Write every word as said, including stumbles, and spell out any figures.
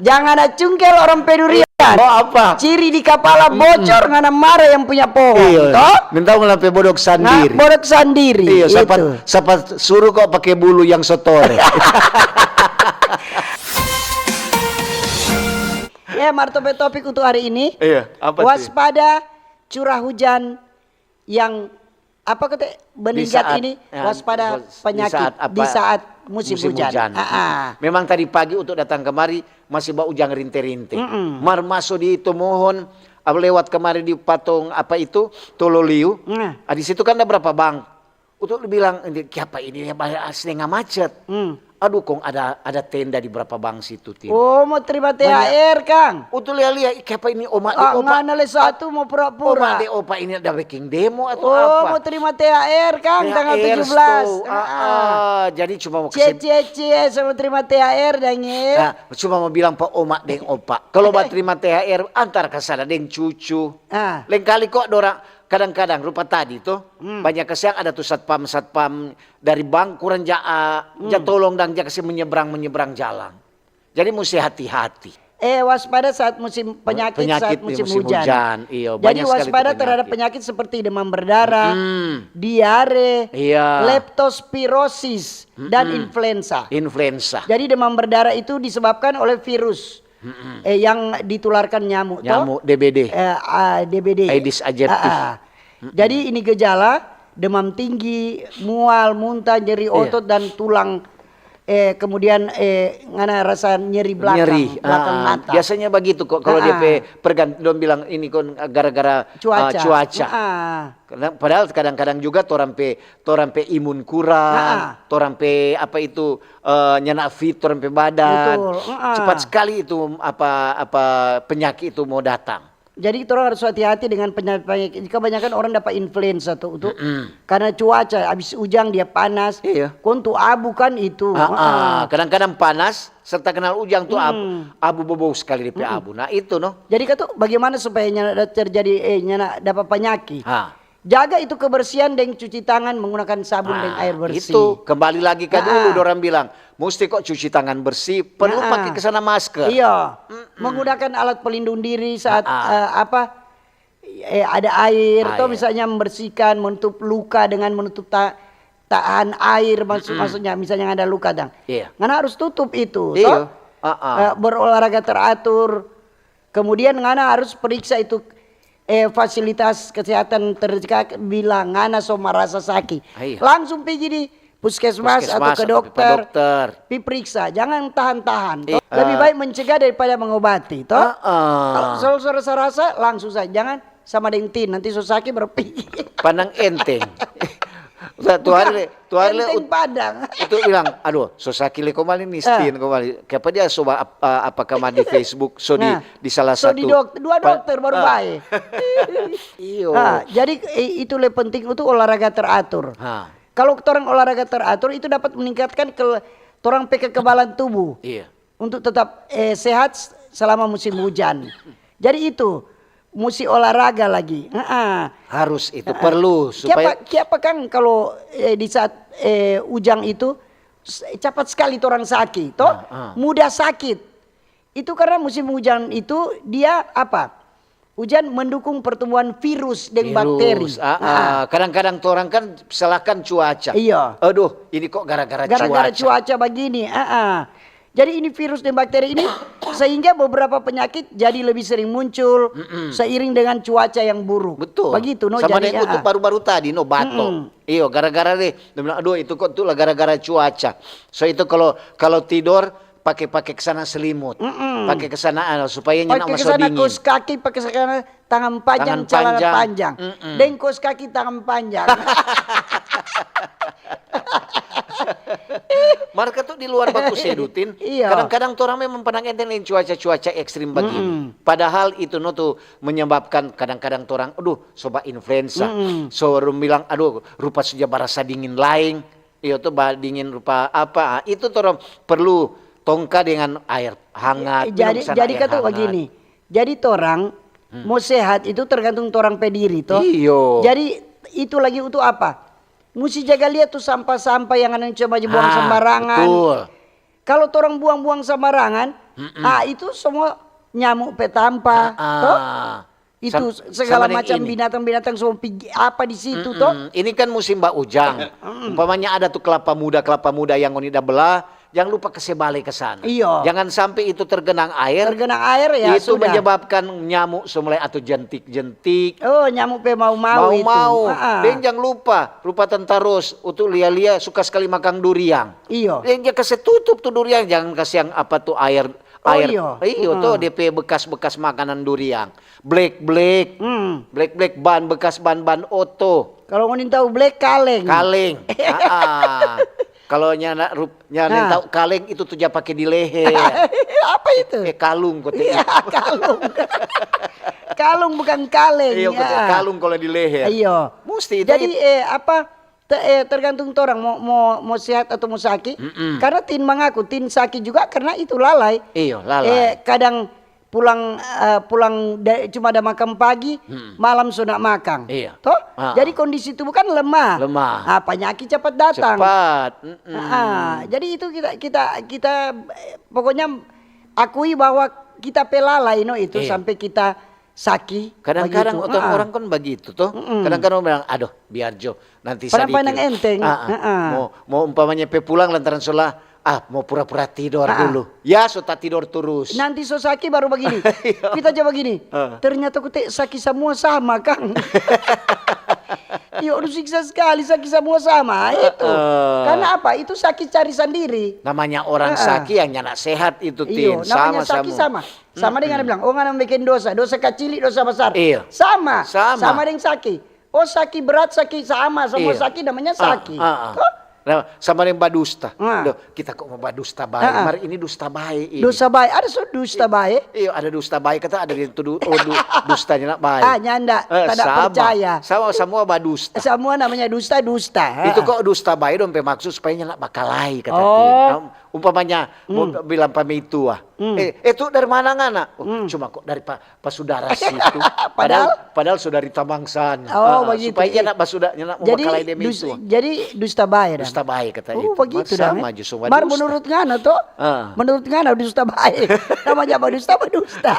Jangan ada cungkel orang pe durian. Oh, apa? Ciri di kapala bocor, ngana mara yang punya pohon, Iyo, to? Minta ngana pe bodok Nah, sandiri. Bodok sandiri. Iyo, sapa, Itu. Sapa suruh kok pakai bulu yang sotore. Eh, mar tope topik untuk hari ini. Iya, apa sih? Waspada curah hujan yang apa kata meningkat saat, ini, ya, waspada di penyakit saat apa, di saat musim, hujan. Ah, ah. Memang tadi pagi untuk datang kemari masih ba ujang rinte-rinte. Mar maso di itu mohon, apa, lewat kemari di patong apa itu, Tololiu. Nah. Ah, di situ kan ada berapa bank. Untuk bilang, "Ini kiapa ini ya, banyak setengah macet." Hmm. Aduh, kong ada ada tenda di berapa bank situ, Tin. Oh, mau terima T H R, Kang? Untuk lia-lia, "Ih, kiapa ini oma deng Ah, opa?" ngana le satu mau Oma pura-pura. deng opa ini ada bikin demo atau Oh, apa? Mau terima T H R, Kang, tanggal T H R tujuh belas. tuh, ah, Ah, ah. Jadi cuma mau Cie, kasih, cie, cie, sama terima T H R, dang, ye. nah, cuma mau bilang pa oma deng opa. Kalau ba terima T H R, antar ka sana deng cucu. Ah. Lain kali kok dorang kadang-kadang rupa tadi tuh, Hmm. banyak kasiang ada tuh satpam-satpam dari bank kurang ja, ah, ja Hmm. tolong dang ja kasi menyeberang-menyeberang jalan. Jadi musti hati-hati. Eh, waspada saat musim penyakit, Penyakit saat di musim, musim hujan. hujan, iya, Jadi banyak sekali itu waspada terhadap penyakit. Penyakit seperti demam berdarah, Hmm. diare, Iya. leptospirosis, dan influenza. Influenza. Jadi demam berdarah itu disebabkan oleh virus eh, yang ditularkan nyamuk, toh? Nyamuk D B D. Eh, ah, D B D. Aedes aegypti. Ah, ah. Jadi ini gejala demam tinggi, mual, muntah, nyeri Iya. Otot dan tulang. Eh, kemudian eh, ngana rasa nyeri belakang, Nyeri. belakang Ah, mata. Biasanya begitu kok kalau dia Ah. pe pergan dong bilang ini kon gara-gara Cuaca. ah, cuaca. Ah. Karena padahal kadang-kadang juga torang pe torang pe imun kurang, Ah. torang pe apa itu eh, nyana fit torang pe badan. Betul. Ah. Cepat sekali itu apa apa penyakit itu mau datang. Jadi orang harus hati-hati dengan penyakit. Kebanyakan orang dapat influenza tuh, tuh. Karena cuaca habis hujan dia panas. Iya. Kon tu abu kan itu. Ah, Ah. ah. Kadang-kadang panas serta kenal ujang tuh abu, abu bobou sekali di abu. Nah itu no. Jadi kata bagaimana supaya nyana terjadi eh nyana dapat penyakit? Ha. Jaga itu kebersihan deng cuci tangan menggunakan sabun deng Ah, air bersih. Itu kembali lagi ke dulu Ah. Dorang bilang mesti kok cuci tangan bersih, perlu Ah. Pakai kesana masker. Iya. Menggunakan alat pelindung diri saat eh, apa eh, ada air, atau Air. Misalnya membersihkan, menutup luka dengan menutup ta- tahan air, maksud maksudnya misalnya ada luka dang. Iya. Ngana harus tutup itu, Iya. toh? Ah, ah. Eh, berolahraga teratur. Kemudian ngana harus periksa itu eh, fasilitas kesehatan terdekat bila ngana so merasa sakit. Ah, iya. Langsung pergi di puskesmas, Puskesmas atau ke atau ke dokter. dokter. Pi periksa, jangan tahan-tahan. Toh. Iya. Lebih baik mencegah daripada mengobati, toh? Ah, ah. Kalau so rasa-rasa langsung saja, jangan sama deng Tin, nanti so sakit baru pergi. Pandang enteng. Tuh hari le, tuh hari le Enteng Padang. Itu bilang, aduh, so sakit le kembali nih Tin kembali. Kenapa dia so apa kamar di Facebook, so di Nah, di salah so satu di dok- dua dokter baru baik. Iyo. Nah, jadi eh, itu le penting itu olahraga teratur. Ha. Kalau orang olahraga teratur itu dapat meningkatkan ke orang pe kekebalan tubuh. Iya. Untuk tetap eh, sehat selama musim hujan. Jadi itu musti olahraga lagi. Heeh. Harus itu perlu supaya Kiapa, kiapa kan kalau eh, di saat eh, ujang itu s- cepat sekali orang sakit, toh? Ah, ah. Mudah sakit. Itu karena musim hujan itu dia apa? Hujan mendukung pertumbuhan virus dan Virus, bakteri. Ah, ah. Kadang-kadang orang kan salahkan cuaca. Iya. Aduh, ini kok gara-gara Gara-gara cuaca. cuaca begini. Ah, ah. Jadi ini virus dan bakteri ini sehingga beberapa penyakit jadi lebih sering muncul seiring dengan cuaca yang buruk. Betul. Begitu no. Sama Jadi, dengan untuk ah. Baru-baru tadi no bato. Iyo, gara-gara deh. Dia bilang, aduh itu kok tuh lah gara-gara cuaca. So itu kalau kalau tidur pakai pakai kesana selimut, pakai kesana anu, supaya nyana Pakai masuk kesana dingin. Kos kaki, pakai kesana tangan panjang, Tangan celana panjang. panjang. Mm-mm. Deng kos kaki tangan panjang. Mereka tuh di luar baku sedutin. Iya. Kadang-kadang tuh orang memang pandang enteng dengan cuaca-cuaca ekstrim begini. Padahal itu no tuh menyebabkan kadang-kadang tuh orang, aduh, sobat influenza. So orang bilang, aduh, rupa sudah barasa dingin laeng. Iyo tuh ba dingin rupa apa. Ah, itu tuh orang perlu tongka dengan air hangat. Minum jadi sana jadi air kata hangat. Begini. Jadi torang mau sehat itu tergantung torang pe diri toh. Iyo. Jadi itu lagi untuk apa? Musti jaga lia tu sampah-sampah yang ada yang cuma buang Ah, sembarangan. Betul. Kalau torang buang-buang sembarangan, Ah, itu semua nyamuk pe tampa, toh? Itu segala macam binatang-binatang semua pigi apa di situ, toh? Ini kan musim ba ujang. Umpamanya ada tu kelapa muda, kelapa muda yang ngoni da bela, jangan lupa kase bale ke sana. Iyo. Jangan sampe itu tergenang aer. Tergenang aer, ya sudah. Itu menyebabkan nyamuk semua atau jentik-jentik. Oh, nyamuk pe mau-mau itu. Mau-mau. Deng jangan lupa, rupa tanta ros, untuk lia-lia suka sekali makang duriang. Iyo. Deng ja kase tutup tu duriang, jangan kase yang apa tu aer, aer. Iyo, to, de pe bekas-bekas makanan duriang. Blek-blek. Blek-blek ban, bekas ban-ban oto. Kalau ngoni tau blek, kaleng. Kaleng. Kalau nyanda rup-, nyanda tau kaleng itu tu ja pake di leher. Apa itu? Eh, kalung kote. Iya, kalung. Kalung bukan kaleng. Iyo, kote kalung kalau di leher. Iyo. Musti itu. Jadi, eh, apa, te-, eh, tergantung torang mo, mo, mo sehat atau mo saki. Karena tin mangaku, tin saki juga karena itu lalai. Iyo, lalai. Eh, kadang pulang, eh, pulang da-, cuma ada makan pagi, malam so nak makan. Iya. Toh? Jadi kondisi tubuh kan lemah. Lemah. Ah, panyaki cepat datang. Cepat. Ah, jadi itu kita, kita, kita, eh, pokoknya akui bahwa kita pe lalai no itu sampai kita saki. Kadang-kadang orang kan bagitu toh. Kadang-kadang orang bilang, "Aduh, biar jo, nanti sadiki." Pandang-pandang enteng. Ah, ah. Mau, mau umpamanya pe pulang lantaran so la, ah, mau pura-pura tidor dulu. Ya, so tatidor terus. Nanti so saki baru bagini. Kita coba gini. Ternyata kote saki samua sama, kang. Iyo, aduh, siksa sekali, saki samua sama. Itu. Karena apa? Itu saki cari sandiri. Namanya orang saki yang nyanda sehat itu, Tin. Iyo, namanya saki sama. Sama deng ada bilang, "Oh, ngana bikin dosa, dosa kacili, dosa basar." Iya. Sama. Sama deng saki. Oh, saki berat, saki sama, sama saki namanya saki. Toh? Nah, sama deng badusta. Nah. Duh, kita kok mo badusta bae? Mar ini dusta bae ini. Dusta bae, ada so dusta bae? Iyo, ada dusta bae, kata ada yang tudu, oh, du-, dustanya nak bae. Ah, nyanda, tak percaya. Sama, samua badusta. Samua namanya dusta, dusta. Itu kok dusta bae dong pe maksud supaya nyanda bakalai, kata dia. Umpamanya, mo bilang pa meitua, "Eh, eh, tu dari mana ngana?" "Oh, cuma kok dari pa, pa sudara situ." Padahal, padahal so dari tamang sana. Oh, bagitu. Supaya nyanda basuda, nyanda mo bakalai deng meitua. Jadi dusta bae, dang. Dusta bae, kata itu. Oh, bagitu, dang. Mar menurut ngana to? Menurut ngana dusta bae. Namanya badusta, badusta.